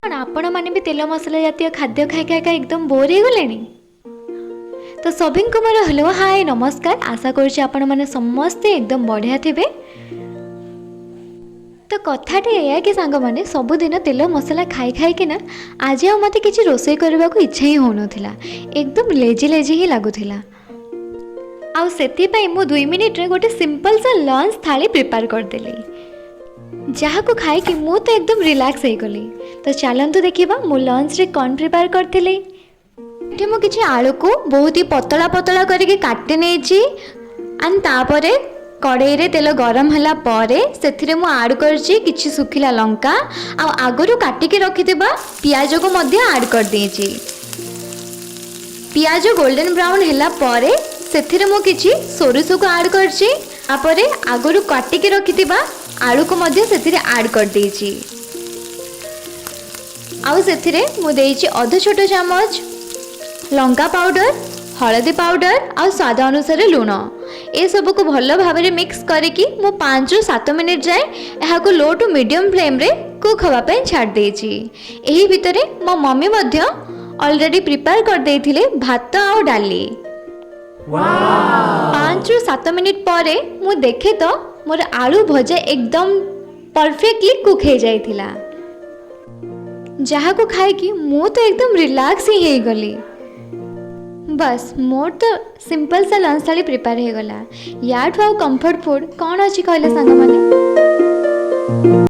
କ'ଣ ଆପଣମାନେ ବି ତେଲ ମସଲା ଜାତୀୟ ଖାଦ୍ୟ ଖାଇ ଖାଇ ଖାଇ ଏକଦମ ବୋର୍ ହେଇଗଲେଣି? ତ ସଭିଙ୍କୁ ମୋର ହ୍ୟାଲୋ, ହାଏ, ନମସ୍କାର। ଆଶା କରୁଛି ଆପଣମାନେ ସମସ୍ତେ ଏକଦମ ବଢ଼ିଆ ଥିବେ। ତ କଥାଟି ଏଇଆ କି ସାଙ୍ଗମାନେ, ସବୁଦିନ ତେଲ ମସଲା ଖାଇ ଖାଇକିନା ଆଜି ଆଉ ମୋତେ କିଛି ରୋଷେଇ କରିବାକୁ ଇଚ୍ଛା ହିଁ ହେଉନଥିଲା। ଏକଦମ ଲେଜି ଲେଜି ହିଁ ଲାଗୁଥିଲା। ଆଉ ସେଥିପାଇଁ ମୁଁ 2 ମିନିଟ୍ରେ ଗୋଟେ ସିମ୍ପଲ୍ ସା ଲଞ୍ଚ ଥାଳି ପ୍ରିପେୟାର କରିଦେଲି, ଯାହାକୁ ଖାଇକି ମୁଁ ତ ଏକଦମ ରିଲାକ୍ସ ହେଇଗଲି। ତ ଚାଲନ୍ତୁ ଦେଖିବା ମୁଁ ଲଞ୍ଚରେ କ'ଣ ପ୍ରିପେୟାର କରିଥିଲି। ଏଠି ମୁଁ କିଛି ଆଳୁକୁ ବହୁତ ହି ପତଳା ପତଳା କରିକି କାଟି ନେଇଛି। ଆଣ୍ଡ ତାପରେ କଡ଼େଇରେ ତେଲ ଗରମ ହେଲା ପରେ ସେଥିରେ ମୁଁ ଆଡ଼୍ କରିଛି କିଛି ଶୁଖିଲା ଲଙ୍କା ଆଉ ଆଗରୁ କାଟିକି ରଖିଥିବା ପିଆଜକୁ ମଧ୍ୟ ଆଡ଼୍ କରିଦେଇଛି। ପିଆଜ ଗୋଲ୍ଡେନ୍ ବ୍ରାଉନ୍ ହେଲା ପରେ ସେଥିରେ ମୁଁ କିଛି ସୋରିଷକୁ ଆଡ଼୍ କରିଛି। ତାପରେ ଆଗରୁ କାଟିକି ରଖିଥିବା ଆଳୁକୁ ମଧ୍ୟ ସେଥିରେ ଆଡ଼୍ କରିଦେଇଛି। ଆଉ ସେଥିରେ ମୁଁ ଦେଇଛି ଅଧ ଛୋଟ ଚାମଚ ଲଙ୍କା ପାଉଡ଼ର, ହଳଦୀ ପାଉଡ଼ର ଆଉ ସ୍ୱାଦ ଅନୁସାରେ ଲୁଣ। ଏସବୁକୁ ଭଲ ଭାବରେ ମିକ୍ସ କରିକି ମୁଁ 5ରୁ 7 ମିନିଟ୍ ଯାଏଁ ଏହାକୁ ଲୋ ଟୁ ମିଡ଼ିୟମ୍ ଫ୍ଲେମ୍ରେ କୁକ୍ ହେବା ପାଇଁ ଛାଡ଼ି ଦେଇଛି। ଏହି ଭିତରେ ମୋ ମମି ମଧ୍ୟ ଅଲରେଡ଼ି ପ୍ରିପେୟାର କରିଦେଇଥିଲେ ଭାତ ଆଉ ଡାଲି। 5ରୁ 7 ମିନିଟ୍ ପରେ ମୁଁ ଦେଖେ ତ ମୋର ଆଳୁ ଭଜା ଏକଦମ ପରଫେକ୍ଟଲି କୁକ୍ ହେଇଯାଇଥିଲା, ଯାହାକୁ ଖାଇକି ମୁଁ ତ ଏକଦମ ରିଲାକ୍ସ ହିଁ ହେଇଗଲି। ବାସ୍, ମୋର ତ ସିମ୍ପଲ୍ ସା ଲଞ୍ଚ ଥାଳି ପ୍ରିପେୟାର ହେଇଗଲା। ୟାଠୁ ଆଉ କମ୍ଫର୍ଟ ଫୁଡ଼୍ କ'ଣ ଅଛି କହିଲେ ସାଙ୍ଗମାନେ?